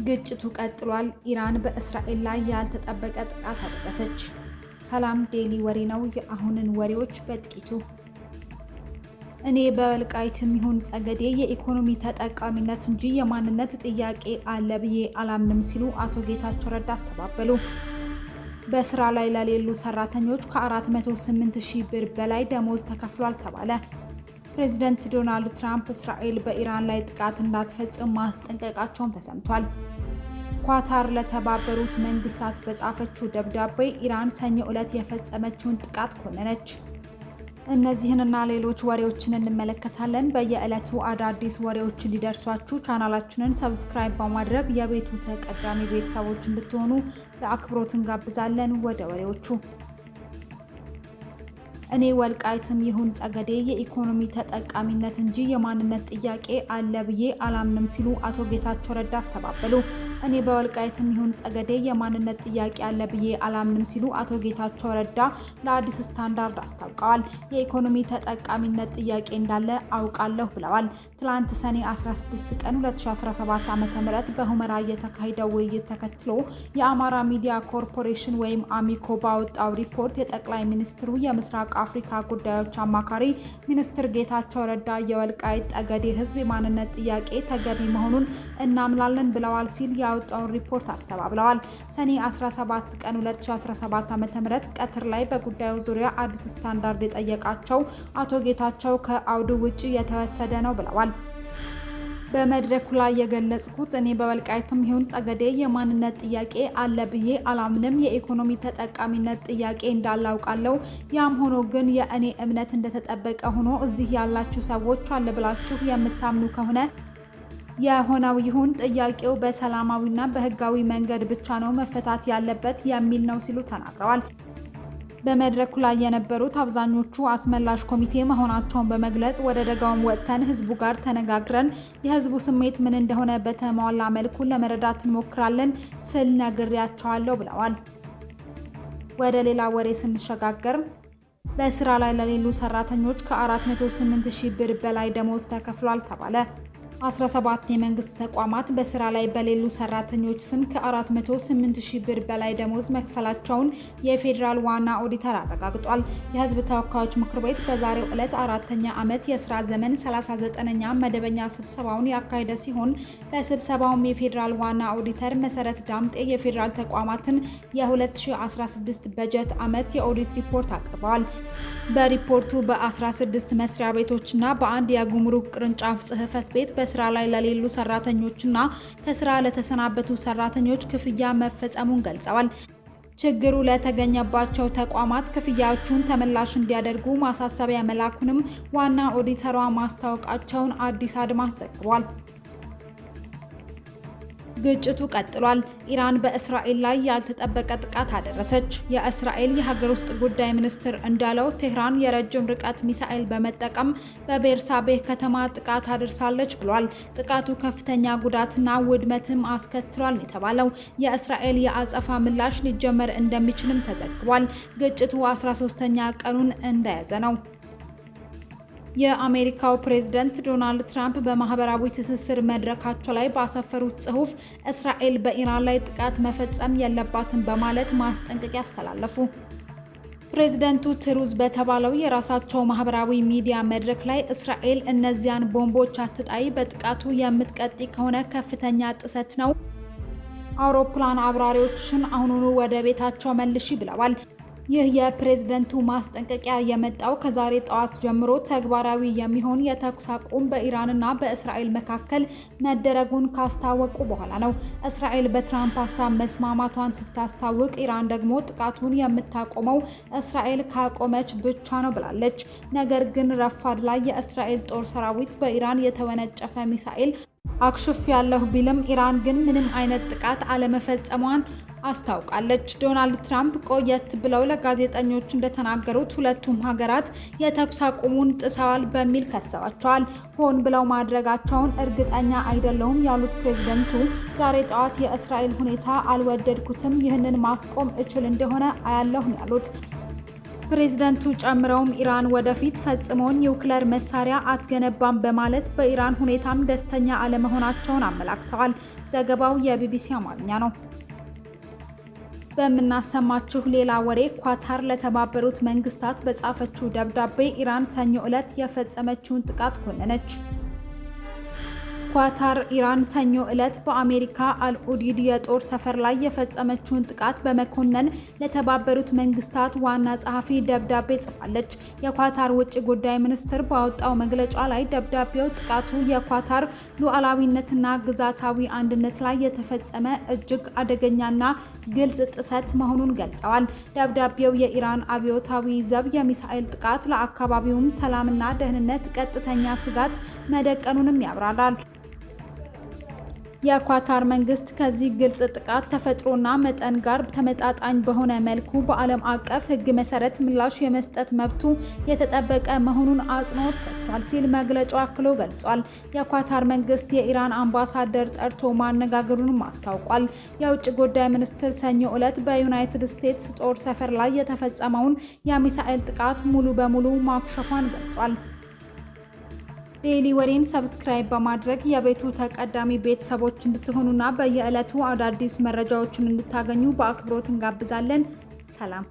ግጭቱ ቀጥሏል። ኢራን በእስራኤል ላይ ያልተጠበቀ ጥቃት አደረሰች። ሰላም ዴሊ ወሬ ነው። የአሁንን ወሬዎች በጥቂቱ። እኔ በወልቃይትም ይሁን ጸገዴ የኢኮኖሚ ተጠቃሚነት እንጂ የማንነት ጥያቄ አለ ብዬ አላምንም ሲሉ አቶ ጌታቸው ረዳ አስተባበሉ። በስራ ላይ ለሌሉ ሰራተኞች ከ408 ሺህ ብር በላይ ደሞዝ ተከፍሏል ተባለ። ፕሬዚደንት ዶናልድ ትራምፕ እስራኤል በኢራን ላይ ጥቃት እንዳትፈጽም ማስጠንቀቃቸውም ተሰምቷል። ኳታር ለተባበሩት መንግስታት በጻፈችው ደብዳቤ ኢራን ሰኞ ዕለት የፈጸመችውን ጥቃት ኮነነች። እነዚህንና ሌሎች ወሬዎችን እንመለከታለን። በየዕለቱ አዳዲስ ወሬዎች እንዲደርሷችሁ ቻናላችንን subscribe በማድረግ የቤቱ ተቀዳሚ ቤተሰቦች እንድትሆኑ በአክብሮት እንጋብዛለን። ወደ ወሬዎቹ። እኔ ወልቃይትም ይሁን ጸገዴ የኢኮኖሚ ተጠቃሚነት እንጂ የማንነት ጥያቄ አለ ብዬ አላምንም ሲሉ አቶ ጌታቸው ረዳ አስተባበሉ። እኔ በወልቃይትም ይሁን ጸገዴ የማንነት ጥያቄ አለ ብዬ አላምንም ሲሉ አቶ ጌታቸው ረዳ ለአዲስ ስታንዳርድ አስታውቀዋል። የኢኮኖሚ ተጠቃሚነት ጥያቄ እንዳለ አውቃለሁ ብለዋል። ትላንት ሰኔ 16 ቀን 2017 ዓ.ም በሁመራ የተካሄደው ውይይት ተከትሎ የአማራ ሚዲያ ኮርፖሬሽን ወይም አሚኮ ባወጣው ሪፖርት የጠቅላይ ሚኒስትሩ የምስራቅ አፍሪካ ጉዳዮች አማካሪ ሚኒስትር ጌታቸው ረዳ የወልቃይት ጠገዴ ሕዝብ የማንነት ጥያቄ ተገቢ መሆኑን እናምናለን ብለዋል ሲል ያወጣውን ሪፖርት አስተባብለዋል። ሰኔ 17 ቀን 2017 ዓ.ም ቀትር ላይ በጉዳዩ ዙሪያ አዲስ ስታንዳርድ የጠየቃቸው አቶ ጌታቸው ከአውዱ ውጭ የተወሰደ ነው ብለዋል። በመድረኩ ላይ የገለጽኩት እኔ በወልቃይትም ይሁን ጸገዴ የማንነት ጥያቄ አለ ብዬ አላምንም። የኢኮኖሚ ተጠቃሚነት ጥያቄ እንዳላውቃለው። ያም ሆኖ ግን የእኔ እምነት እንደተጠበቀ ሆኖ እዚህ ያላችሁ ሰዎች አለ ብላችሁ የምታምኑ ከሆነ የሆነው ይሁን፣ ጥያቄው በሰላማዊና በህጋዊ መንገድ ብቻ ነው መፈታት ያለበት የሚል ነው ሲሉ ተናግረዋል። በመድረኩ ላይ የነበሩት አብዛኞቹ አስመላሽ ኮሚቴ መሆናቸውን በመግለጽ ወደ ደጋውም ወጥተን ህዝቡ ጋር ተነጋግረን የህዝቡ ስሜት ምን እንደሆነ በተሟላ መልኩ ለመረዳት እንሞክራለን ስል ነግሬያቸዋለሁ ብለዋል። ወደ ሌላ ወሬ ስንሸጋገር በስራ ላይ ለሌሉ ሰራተኞች ከ408 ሺህ ብር በላይ ደሞዝ ተከፍሏል ተባለ። 17 የመንግስት ተቋማት በስራ ላይ በሌሉ ሰራተኞች ስም ከ408 ሺህ ብር በላይ ደሞዝ መክፈላቸውን የፌዴራል ዋና ኦዲተር አረጋግጧል። የህዝብ ተወካዮች ምክር ቤት በዛሬው ዕለት አራተኛ ዓመት የስራ ዘመን 39ኛ መደበኛ ስብሰባውን ያካሄደ ሲሆን በስብሰባውም የፌዴራል ዋና ኦዲተር መሰረት ዳምጤ የፌዴራል ተቋማትን የ2016 በጀት ዓመት የኦዲት ሪፖርት አቅርበዋል። በሪፖርቱ በ16 መስሪያ ቤቶችና በአንድ የጉምሩክ ቅርንጫፍ ጽህፈት ቤት በስራ ላይ ለሌሉ ሰራተኞችና ከስራ ለተሰናበቱ ሰራተኞች ክፍያ መፈጸሙን ገልጸዋል። ችግሩ ለተገኘባቸው ተቋማት ክፍያዎቹን ተመላሽ እንዲያደርጉ ማሳሰቢያ መላኩንም ዋና ኦዲተሯ ማስታወቃቸውን አዲስ አድማስ ዘግቧል። ግጭቱ ቀጥሏል። ኢራን በእስራኤል ላይ ያልተጠበቀ ጥቃት አደረሰች። የእስራኤል የሀገር ውስጥ ጉዳይ ሚኒስትር እንዳለው ቴህራን የረጅም ርቀት ሚሳኤል በመጠቀም በቤርሳቤህ ከተማ ጥቃት አድርሳለች ብሏል። ጥቃቱ ከፍተኛ ጉዳትና ውድመትም አስከትሏል የተባለው የእስራኤል የአጸፋ ምላሽ ሊጀመር እንደሚችልም ተዘግቧል። ግጭቱ 13ኛ ቀኑን እንደያዘ ነው። የአሜሪካው ፕሬዝደንት ዶናልድ ትራምፕ በማህበራዊ ትስስር መድረካቸው ላይ ባሰፈሩት ጽሑፍ እስራኤል በኢራን ላይ ጥቃት መፈጸም የለባትም በማለት ማስጠንቀቂያ አስተላለፉ። ፕሬዝደንቱ ትሩዝ በተባለው የራሳቸው ማህበራዊ ሚዲያ መድረክ ላይ እስራኤል እነዚያን ቦምቦች አትጣይ፣ በጥቃቱ የምትቀጥይ ከሆነ ከፍተኛ ጥሰት ነው፣ አውሮፕላን አብራሪዎችን አሁኑኑ ወደ ቤታቸው መልሺ ብለዋል። ይህ የፕሬዝደንቱ ማስጠንቀቂያ የመጣው ከዛሬ ጠዋት ጀምሮ ተግባራዊ የሚሆን የተኩስ አቁም በኢራንና በእስራኤል መካከል መደረጉን ካስታወቁ በኋላ ነው። እስራኤል በትራምፕ ሀሳብ መስማማቷን ስታስታውቅ፣ ኢራን ደግሞ ጥቃቱን የምታቆመው እስራኤል ካቆመች ብቻ ነው ብላለች። ነገር ግን ረፋድ ላይ የእስራኤል ጦር ሰራዊት በኢራን የተወነጨፈ ሚሳኤል አክሽፌያለሁ ቢልም ኢራን ግን ምንም አይነት ጥቃት አለመፈጸሟን አስታውቃለች። ዶናልድ ትራምፕ ቆየት ብለው ለጋዜጠኞች እንደተናገሩት ሁለቱም ሀገራት የተኩስ አቁሙን ጥሰዋል በሚል ከሰዋቸዋል። ሆን ብለው ማድረጋቸውን እርግጠኛ አይደለሁም ያሉት ፕሬዝደንቱ ዛሬ ጠዋት የእስራኤል ሁኔታ አልወደድኩትም፣ ይህንን ማስቆም እችል እንደሆነ አያለሁ ያሉት። ፕሬዝደንቱ ጨምረውም ኢራን ወደፊት ፈጽሞ ኒውክለር መሳሪያ አትገነባም በማለት በኢራን ሁኔታም ደስተኛ አለመሆናቸውን አመላክተዋል። ዘገባው የቢቢሲ አማርኛ ነው። በምናሰማችሁ ሌላ ወሬ ኳታር ለተባበሩት መንግስታት በጻፈችው ደብዳቤ ኢራን ሰኞ ዕለት የፈጸመችውን ጥቃት ኮነነች። ኳታር ኢራን ሰኞ ዕለት በአሜሪካ አልኡዲድ የጦር ሰፈር ላይ የፈጸመችውን ጥቃት በመኮነን ለተባበሩት መንግስታት ዋና ጸሐፊ ደብዳቤ ጽፋለች። የኳታር ውጭ ጉዳይ ሚኒስትር ባወጣው መግለጫ ላይ ደብዳቤው ጥቃቱ የኳታር ሉዓላዊነትና ግዛታዊ አንድነት ላይ የተፈጸመ እጅግ አደገኛና ግልጽ ጥሰት መሆኑን ገልጸዋል። ደብዳቤው የኢራን አብዮታዊ ዘብ የሚሳኤል ጥቃት ለአካባቢውም ሰላምና ደህንነት ቀጥተኛ ስጋት መደቀኑንም ያብራራል። የኳታር መንግስት ከዚህ ግልጽ ጥቃት ተፈጥሮና መጠን ጋር ተመጣጣኝ በሆነ መልኩ በዓለም አቀፍ ሕግ መሰረት ምላሽ የመስጠት መብቱ የተጠበቀ መሆኑን አጽንኦት ሰጥቷል ሲል መግለጫው አክሎ ገልጿል። የኳታር መንግስት የኢራን አምባሳደር ጠርቶ ማነጋገሩንም አስታውቋል። የውጭ ጉዳይ ሚኒስትር ሰኞ ዕለት በዩናይትድ ስቴትስ ጦር ሰፈር ላይ የተፈጸመውን የሚሳኤል ጥቃት ሙሉ በሙሉ ማክሸፏን ገልጿል። ዴይሊ ወሬን subscribe በማድረግ የቤቱ ተቀዳሚ ቤተሰቦች እንድትሆኑና በየዕለቱ አዳዲስ መረጃዎችን እንድታገኙ በአክብሮት እንጋብዛለን። ሰላም።